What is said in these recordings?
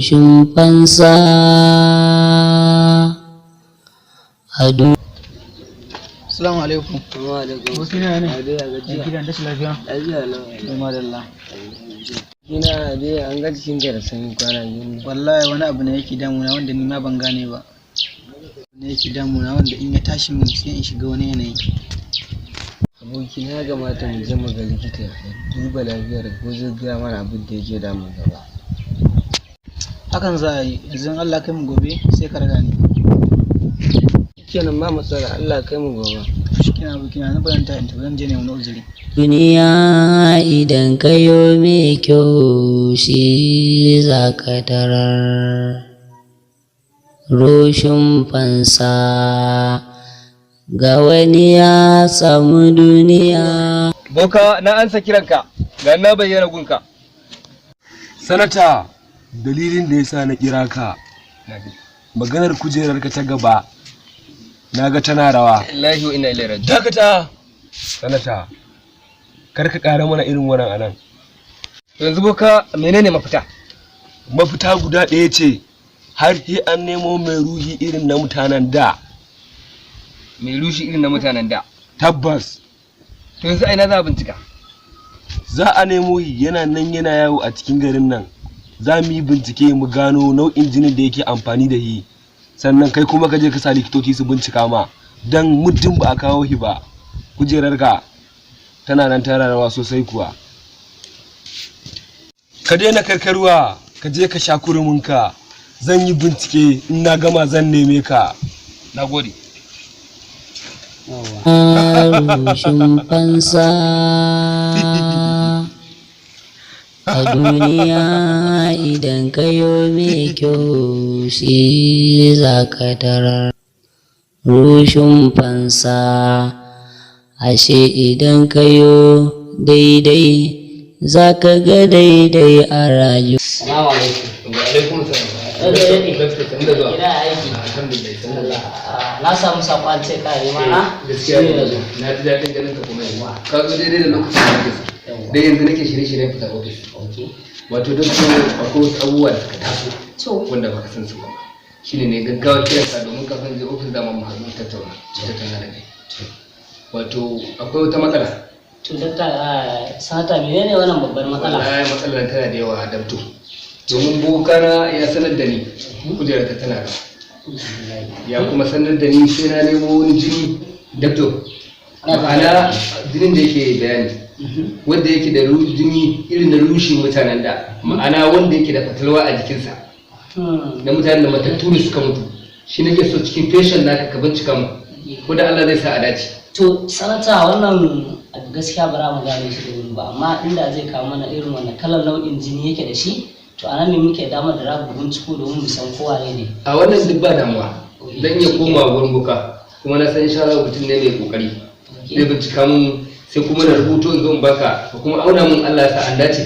Rushin fansa a Assalamu alaikum. Wa alaikum. Abokina ne? Ade, ya gajiya. Gidan tashi lafiya? Lafiya lau. Mai madalla. Ina ade, an ga jikinka da sanyi kwana biyu nan. Wallahi wani abu ne yake damuna wanda ni ma ban gane ba. Ne yake damuna wanda in ya tashi min sai in shiga wani yanayi. Abokina, ya kamata mu je mu ga likita ya duba lafiyar ko zai gaya mana abin da yake damun ka ba. Hakan za a yi, yanzu in Allah kai mu gobe sai ka raga ni. Kenan ba matsala, Allah kai mu gobe. Shikenan abokina, na bazan ta in tafi, zan je ne wani uzuri. Duniya idan ka yo mai kyau shi za ka tarar. Rushin fansa ga wani ya samu duniya. Boka, na ansa kiranka, ga na bayyana gunka. Sanata, dalilin da ya sa na kira ka, maganar kujerarka ta gaba, na ga tana rawa. Lillahi wa inna ilaihi raji'un. Dakata! Sanata, kar ka ƙara mana irin wannan anan. Yanzu boka, menene mafita? Mafita guda ɗaya ce, har sai an nemo mai ruhi irin na mutanen da. Mai ruhi irin na mutanen da? Tabbas. To yanzu a ina za a bincika? Za a nemo shi, yana nan yana yawo a cikin garin nan. Za mu yi bincike mu gano nau'in jinin da yake amfani da shi. Sannan kai kuma ka je ka sa likitoci su bincika ma. Dan muddin ba a kawo shi ba, kujerarka tana nan tana rawa sosai kuwa. Ka daina karkarwa, ka je ka sha kuruminka. Zan yi bincike, in na gama zan neme ka. Na gode. Rushin fansa a duniya idan ka yo mai kyau shi za ka tarar. Rushin fansa, ashe idan ka yo daidai za ka ga daidai a rayuwa. Salamu alaikum. Wa alaikum salam. Ina aiki. Alhamdulillah, sannu da zuwa. Na samu saƙon an ce ka nema na. Gaskiya Shi ne na zo. ne, na ji daɗin ganin ka kuma yanzu. Ka zo daidai da lokacin da nake so. Dai yanzu nake shirye-shiryen fita ofis. Wato don su akwai wasu abubuwa da suka taso wanda baka san su ba. Shine ne gaggawa kiran ka domin kafin je ofis dama mu haɗu mu tattauna da kai. Wato akwai wata matsala. To dakta, sanata, menene wannan babbar matsala? Wallahi matsalar tana da yawa dabto. Domin bokana ya sanar da ni kujerar ta tana rawa. Ya kuma sanar da ni sai na nemo wani jini dabto. Ma'ana jinin da yake bayani wanda yake da jini irin na rushin mutanen da, ma'ana wanda yake da fatalwa a jikinsa na mutanen da matattu ne suka mutu, shi nake so cikin patient naka ka bincika mu ko da Allah zai sa a dace. To sanata, wannan abu gaskiya ba za mu gane shi da wuri ba, amma inda zai kawo mana irin wannan kalar nau'in jini yake da shi, to a nan ne muke damar da za mu binciko domin mu san ko wane ne. A wannan duk ba damuwa, zan iya komawa gurin boka, kuma na san insha Allah mutum ne mai kokari, zai bincika mun, sai kuma na rubuto in zo in baka ka kuma auna mun, Allah ya sa an dace.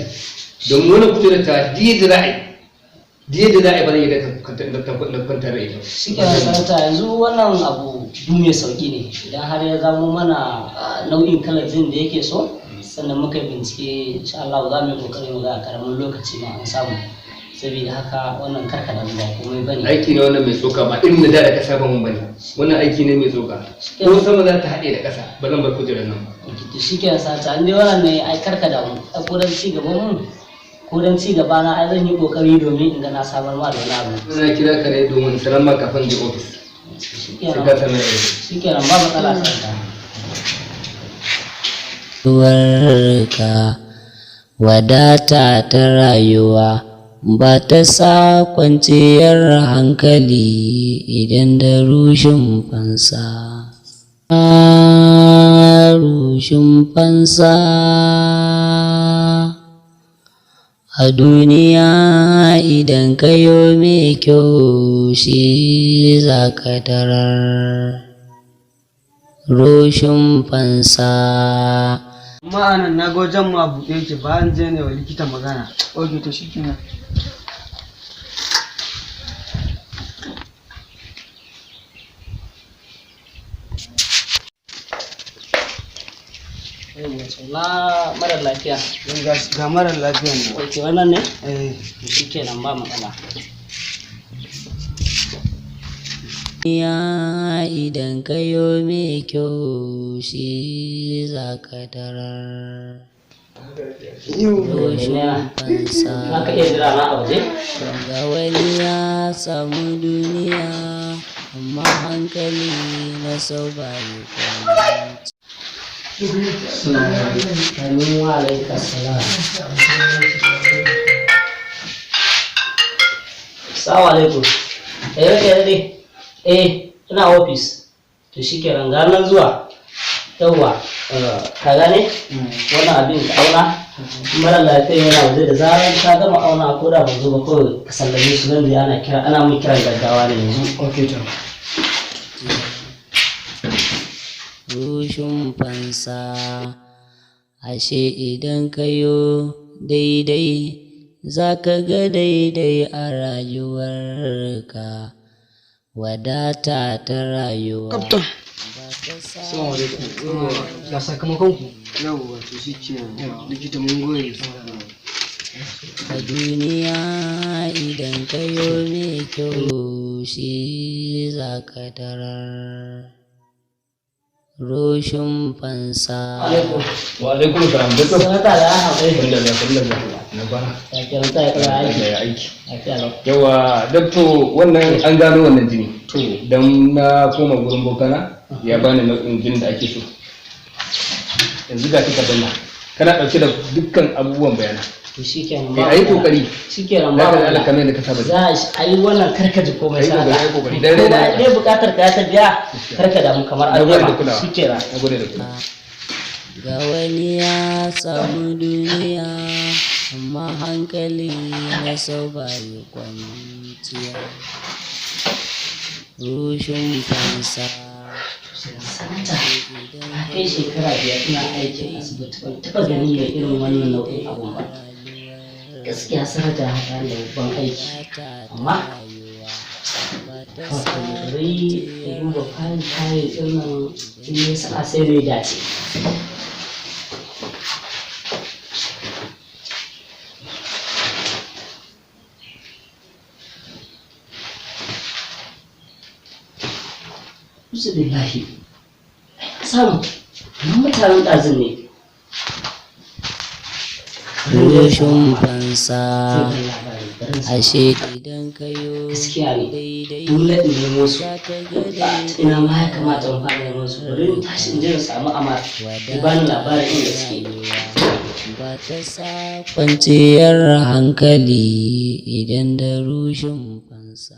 Domin wannan kujerar ta diye da za a yi, diye da za a yi, ba zan yi da kwanta da ita. Shi kenan sanata, yanzu wannan abu duk mai sauki ne idan har ya zamo mana nau'in kalar jinin da yake so, sannan muka yi bincike, insha Allah za mu yi kokari mu ga a karamin lokaci ma an samu. Saboda haka wannan karka da ba komai bane. Aiki ne wannan mai tsoka, ba irin na da da ka saba mun bane. Wannan aiki ne mai tsoka, ko sama za ta haɗe da ƙasa ba zan bar kujerar nan ba. To shi kenan sanata, an dai wannan ne ai karka damu, ai ko dan ci gaban mu ko dan ci gaba na, ai zan yi kokari domin in ga na samar ma da wani abu. Na kira ka ne domin sanar ma kafin je ofis, sai ka sanar da ni. Shikenan, ba matsala sanata. Rayuwarka wadata ta rayuwa ba ta sa kwanciyar hankali idan da rushin fansa. Rushin fansa a duniya idan ka yo mai kyau shi za ka tarar. Rushin fansa. Amma anan na ga wajen ma buɗe yake, ba an je ne wa likita magana. Ok, to shikenan. Yawwa, to na mara lafiya. Ga mara lafiyan nan. Ok, wannan ne? Eh. To shikenan, ba matsala. Ya idan ka yo mai kyau shi za ka tarar. Roshin fansa. Za ka iya jira na a waje? Ga wani ya samu duniya amma hankali na sau ba yi kwanci. Amin wa alaika salam. Assalamu alaikum. Eh, rake dai. Eh, ina office. To shikenan ga nan zuwa. Yawwa, ka gane? Wannan abin ka auna. Mara lafiya yana waje da zarar ka gama auna ko da ban zo ba kawai ka sallame su zan je ana kira ana mun kiran gaggawa ne yanzu. Okay to. Rushin fansa ashe idan ka yo daidai za ka ga daidai a rayuwarka wadata ta rayuwa Kaptan. ba ta sa Assalamu alaikum. Ga sakamakon ku. Yawwa to shi ke likita mun gode. A duniya idan ka yo mai kyau shi za ka tarar. Roshin fansa. Alaikum. Wa alaikum salam doctor. Sanata da haƙuri. Sanda da sanda da na kwana. Ya kyauta ya kira aiki. Ya aiki. Lafiya lau. Yawa doctor, wannan an gano wannan jini. To dan na koma gurin bokana ya bani nau'in jinin da ake so. Yanzu ga takardar nan. Kana ɗauke da dukkan abubuwan bayana. To shikenan Kai ayi kokari. Shikenan Za ba ka matsala. Allah kamar yadda ka saba. Za a yi wannan karka ji komai Ayi sanata. kokari, ayi kokari. Ko Dan da raina- dai bukatar ka ta biya karka damu kamar Na an gode da gama. kulawa. Shikenan. Na gode da kulawa. Ga wani ya samu duniya amma hankali na sau ba yi kwanciya. Rushin fansa. Sanata, na kai shekara 5 ina aikin asibiti ban taɓa ganin mai irin wannan nau'in abun ba. Gaskiya sanata ya haɗa da babban aiki. Amma wato bari in duba fayil fayil ɗin nan in yi sa'a sai mai dace. Uzubillahi. Ai, na samu. Nan mutanen ɗazun ne. Rushin fansa. Zai ban labari, bari in samu. Ashe idan ka yo Gaskiya ne. daidai Dole in nemo su. za ka ga daidai. Ina ma ya kamata in fara nemo su. Bari in tashi in je in samu Amar. Ya bani labarin inda suke. Ba ta sa kwanciyar hankali idan da rushin fansa.